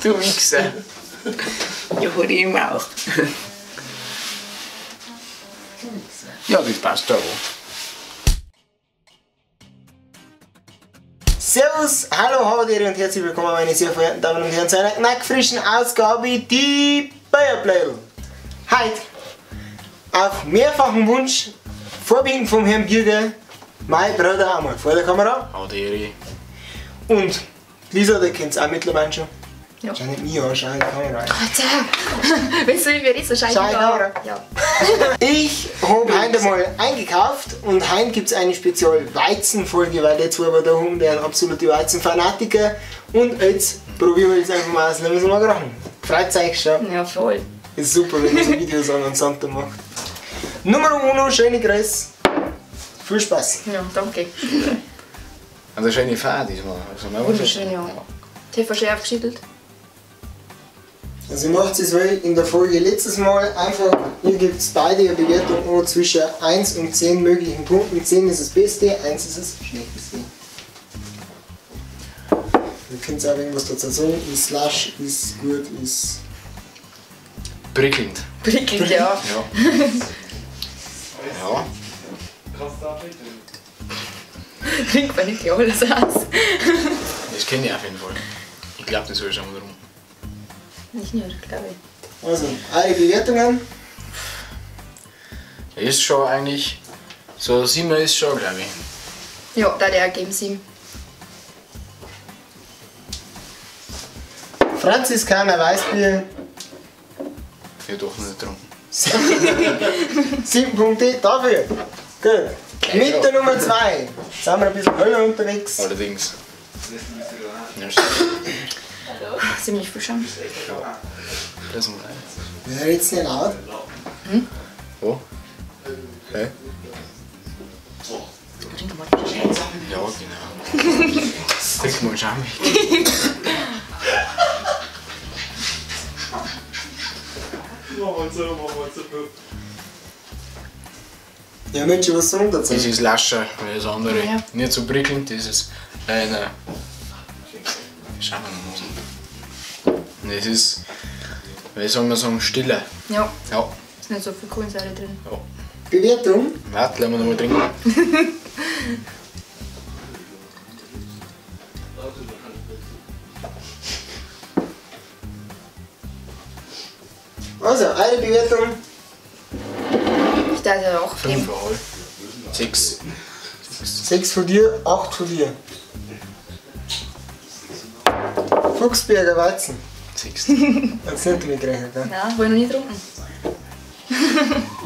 Du Wichser. Ja, hol ich ihm auch. Ja, das passt auch. Servus, hallo, habedere und herzlich willkommen, meine sehr verehrten Damen und Herren, zu einer knackfrischen Ausgabe, die Bierblödel. Heute, auf mehrfachen Wunsch, vorbieten vom Herrn Birger, mein Bruder einmal vor der Kamera. Habedere. Und Lisa, der kennt's auch mittlerweile schon. Ja. Schau nicht mich an, schau in die Kamera. Alter! Weißt du, wie wir so schau Schau in die Kamera. Ja. Ich habe heute mal eingekauft und heute gibt es eine Spezial-Weizenfolge, weil die zwei da haben, der sind absolute Weizenfanatiker. Und jetzt probieren wir das einfach mal aus, lassen wir es mal krachen. Freut euch schon. Ja, voll. Ist super, wenn man so Videos an einem Sonntag macht. Nummer 1, schöne Grüße. Viel Spaß. Ja, danke. Und eine schöne Fahrt diesmal. Also, Wunderschön, ja. Tiefer schön aufgeschüttelt. Also ihr macht es wie in der Folge letztes Mal, einfach, ihr gebt beide eine Bewertung an zwischen 1 und 10 möglichen Punkten. 10 ist das Beste, 1 ist das Schlechteste. Ihr könnt auch irgendwas dazu sagen, ist lasch, ist gut, ist... Prickelnd. Prickelnd, ja. Ja. Ja. Trinkt man nicht alles aus. Das kenne ich auf jeden Fall. Ich glaube, das habe ich schon mal getrunken. Nicht nur, glaube ich. Also, eure Bewertungen? Ist schon eigentlich, so 7 ist schon, glaube ich. Ja, da der geben 7. Franziskaner Weißbier. Ich habe doch noch nicht getrunken. 7 Punkte dafür. Gut. Mit der Nummer 2 sind wir ein bisschen höher unterwegs. Allerdings. Ja, ziemlich viel schon. Ja. Das mal rein. Wer red's nicht laut? Hm? Wo? Hä? Trink mal. Ja, genau. Trink mal Schaum. Ja, Mensch, was sagen dazu? Das ist lascher wie das andere. Ja. Nicht so prickelnd, das ist eine. Schauen wir mal. Und es ist, wie soll man sagen, stiller. Ja. Ja. Ist nicht so viel Kohlensäure drin. Ja. Bewertung? Warte, lassen wir noch mal trinken. Also, eure Bewertung? Ich darf ja auch geben. 5,5. 6. 6 von dir, 8 von dir. Fuchsberger Weizen. 6. Hast nicht damit gerechnet, gell? Nein, habe ich noch nie getrunken.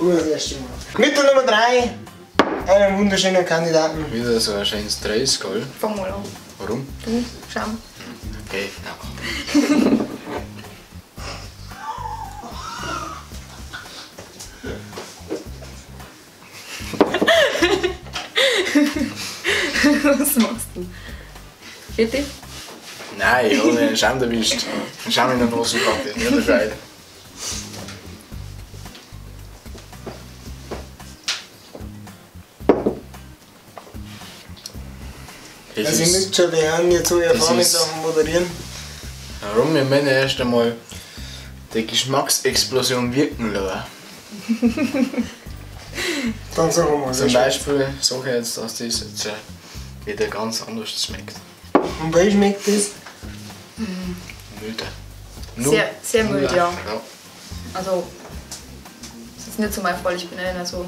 Das erste Mal. Mit der Nummer 3, einen wunderschönen Kandidaten. Wieder so ein schönes 30, gell? Fang mal an. Warum? Du, schau mal. Okay, ja. Was machst du? Bitte? Nein, ich habe einen Schaum erwischt. Einen Schaum in der Nase gehabt, das ist nicht der Scheiß. Also ich möchte schon die Herren jetzt so erfahren mit Sachen moderieren. Warum? Wir müssen erst einmal die Geschmacksexplosion wirken lassen. Dann sagen wir mal. Zum Beispiel sage ich jetzt, dass das jetzt wieder ganz anders schmeckt. Und wie schmeckt das? Milde. Sehr, sehr mild, ja. Ja. Also, das ist nicht so mein Fall, ich bin ja so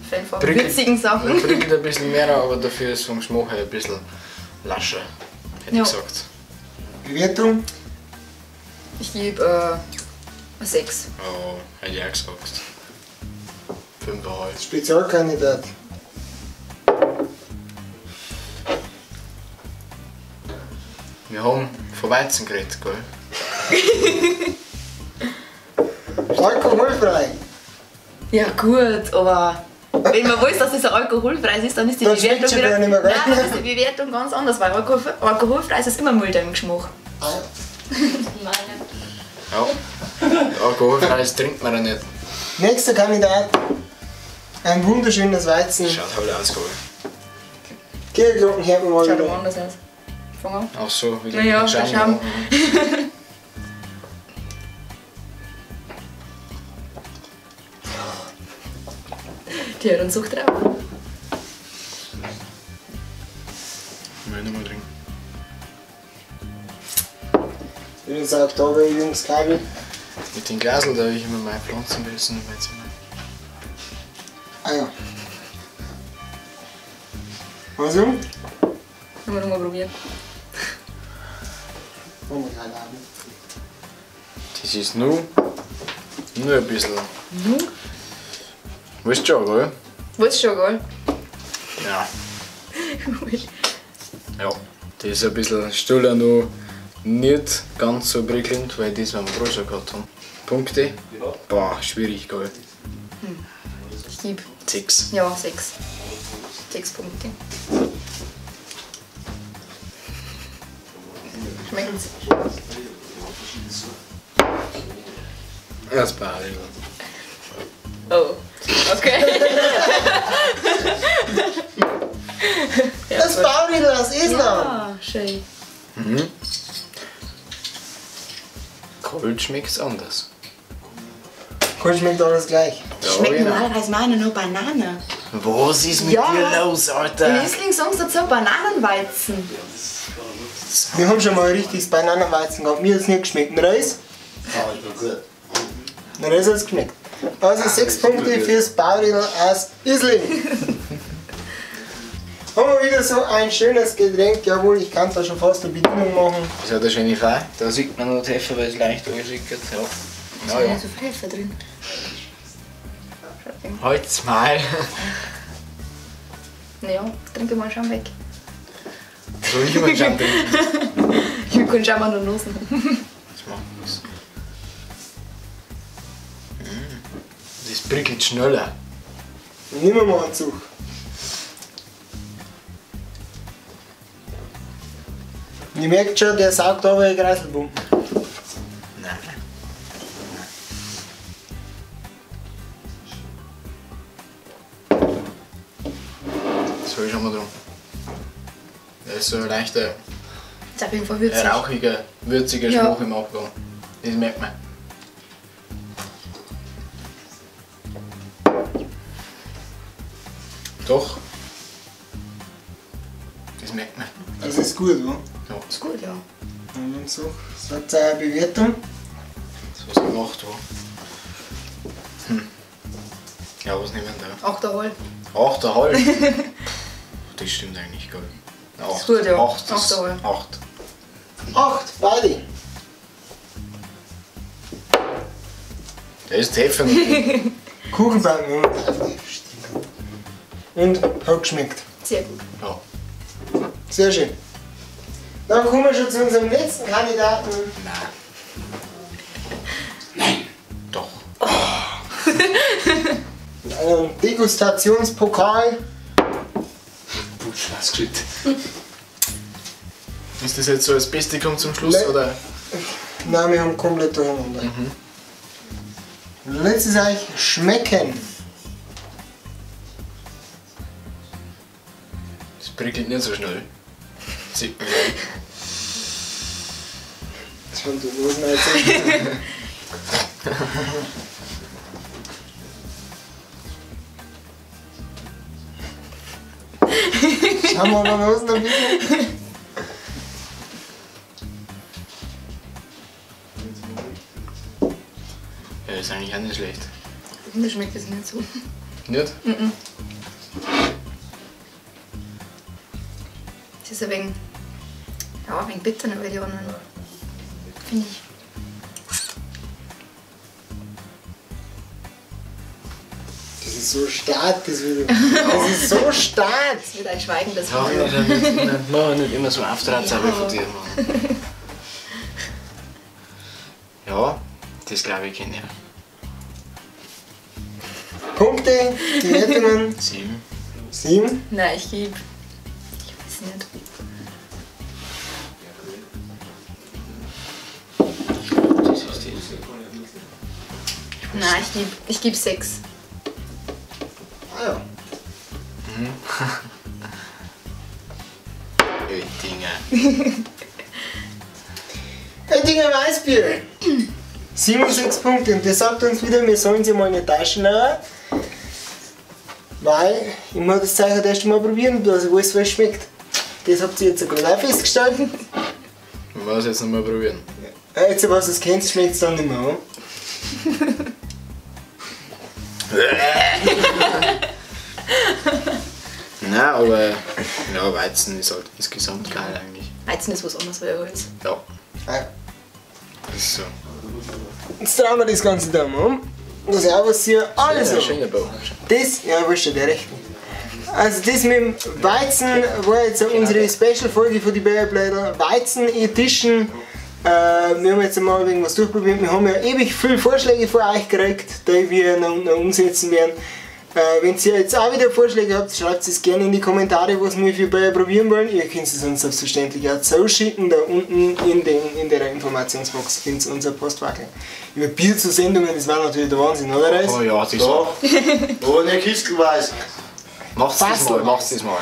Fan von würzigen Sachen. Prickelt ein bisschen mehr, aber dafür ist vom Geschmack her ein bisschen lascher, hätte ich gesagt. Bewertung? Ich gebe 6. Oh, hätte ich auch gesagt. 5,5. Spezialkandidat. Wir haben von Weizen geredet, gell? Alkoholfrei! Ja gut, aber wenn man weiß, dass es alkoholfrei ist, dann ist die dann Bewertung wieder, nicht mehr, nein, dann ist die Bewertung ganz anders, weil alkoholfrei ist immer milder im Geschmack. Ah. Ja, alkoholfrei trinkt man ja nicht. Nächster Kandidat, ein wunderschönes Weizen. Schaut halt aus, gell? Kirchglocken hört man mal Schaut wieder. aber anders aus. Fang an. Ach so, wieder Naja, mit der Schaum. Ja. Die hören uns auch drauf. Ich will nochmal trinken. Übrigens auch da bei Jungs Kabel. Mit den Glasl, da habe ich immer meine Pflanzen bessen in meinem Zimmer. Ah ja. Also? Wollen wir nochmal probieren. Wollen wir gleich haben. Das ist nur ein bisschen. Nur? Weißt schon, gell? Weißt schon, gell? Ja. Ja, das ist ein bisschen stiller noch nicht ganz so prickelnd, weil das, was wir gerade schon gehabt haben. Punkte? Ja. Boah, schwierig, gell? Hm. Ich gebe 6. Ja, 6. 6 Punkte. Schmeckt's? Das Bad. Oh, okay. Das Bauridl aus Island. Ja, schön. Mhm. Kalt schmeckt's anders. Kalt schmeckt alles gleich. Ja, schmeckt genau. normalerweise meine nur Banane. Was ist mit Ja. dir los, Alter? In Isling sagen sie dazu Bananenweizen. Wir haben schon mal ein richtiges Bananenweizen gehabt. Mir hat es nicht geschmeckt. Ein Reis? Ein Reis hat es geschmeckt. Also 6 Punkte fürs Bauridl aus Isling. Haben wir wieder so ein schönes Getränk. Jawohl, ich kann da schon fast eine Bedienung machen. Das hat eine schöne Farbe. Da sieht man noch die Hefe, weil es leicht angeschickert. Ja. Da Ja, ist ja. nicht so viel Hefe drin. Halt's mal. Naja, trinke mal schon weg. Soll ich mal Schaum trinken? Ich will keinen Schaum an der Nase. Das macht nichts. Das prickelt schneller. Nehmen wir mal einen Zug. Ihr merkt schon, der saugt aber die Kreiselpumpen. Nein. So, ich schau mal drum. Der ist so ein leichter, Ist auf jeden Fall würzig. rauchiger, würziger Ja. Geschmack im Abgang. Das merkt man. Doch. Das merkt man. Das ist gut, oder? Ja, Ist gut, ja. Und so, sagt eure Bewertung. das ist was gemacht, wa? Hm. Ja, was nehmen wir da? 8,5. 8,5? Das stimmt eigentlich, gell? Acht. Ist gut, ja. 8 ist 8,5. 8. 8, beide. Der ist Hefe. Kuchenbacken. Und hat geschmeckt. Sehr gut. Ja. Sehr schön. Dann kommen wir schon zu unserem letzten Kandidaten. Nein. Nein. Doch. Mit einem Degustationspokal. Putsch, Ist das jetzt so das Beste kommt zum Schluss, Nein. oder? Nein, wir haben komplett durcheinander. Lasst es euch schmecken. Das prickelt nicht so schnell. Sieht man gleich. Das schon die Hosen jetzt. Schauen wir mal Hosen ein bisschen. Ja, ist eigentlich auch nicht schlecht. Mir schmeckt das nicht so. Nicht? Das ist ein wenig, ja, ein wenig bitter, aber die anderen. Finde ich. Das ist so stark, das Video. Das ist so stark. Das wird ein schweigendes Ja, Video. nicht, mach nicht immer so Auftritte von dir, Mann. Ja, das glaube ich kenne ich. Punkte, die Wertungen. 7. 7. Nein, ich gebe. Ich weiß nicht. Das ist das. Nein, ich geb 6. Ah ja. Oettinger. Oettinger Weißbier. 7 und 6 Punkte. Und das sagt uns wieder, wir sollen sie mal nicht täuschen lassen. Weil ich muss das Zeug halt erst mal probieren, dass ich weiß, was schmeckt. Das habt ihr jetzt gerade auch festgestellt. Ich muss jetzt nochmal probieren. Ja, jetzt, was du es kennst, schmeckt es dann nicht mehr, oder? Nein, aber ja, Weizen ist halt insgesamt geil eigentlich. Weizen ist was anderes als Holz. Ja. Ah. Das ist so. Jetzt trauen wir das Ganze da mal um. Das ist auch was hier. Also, schöner Bauch. Das, ja, wurscht, der rechte. Also das mit dem Weizen war jetzt unsere Special-Folge von die Bärblätter. Weizen Edition. Wir haben jetzt mal irgendwas durchprobiert. Wir haben ja ewig viele Vorschläge von euch gekriegt, die wir noch umsetzen werden. Wenn ihr jetzt auch wieder Vorschläge habt, schreibt es gerne in die Kommentare, was wir für Bier probieren wollen. Ihr könnt es uns selbstverständlich auch zuschicken. Da unten in der Informationsbox findet ihr unser Postwackel. Über Bier zu Sendungen, das war natürlich der Wahnsinn, oder Reis? Oh ja, das war. Ohne Kistelweis. Macht's das mal, macht's das mal.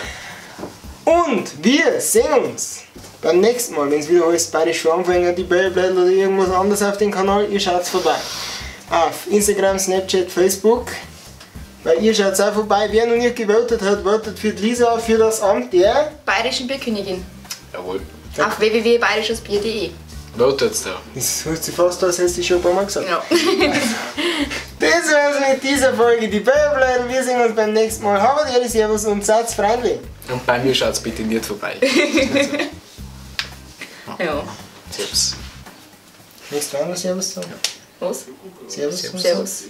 Und wir sehen uns beim nächsten Mal, wenn es wieder heißt Bayerisch für Anfänger, die Bärblätter oder irgendwas anderes auf dem Kanal. Ihr schaut vorbei. Auf Instagram, Snapchat, Facebook. Weil ihr schaut auch vorbei. Wer noch nicht gewotet hat, votet für die Lisa für das Amt der Bayerischen Bierkönigin. Jawohl. Auf www.bayerisches-bier.de. Votet da. Das hört sich fast aus, hättest du schon ein paar Mal gesagt. Ja. Das war's mit dieser Folge, die Bärblätter. Wir sehen uns beim nächsten Mal. Habt ihr Servus und seid freundlich. Und bei mir schaut's bitte nicht vorbei. Ja. Servus. Nächstes Mal noch Servus sagen. Was? Servus. Servus.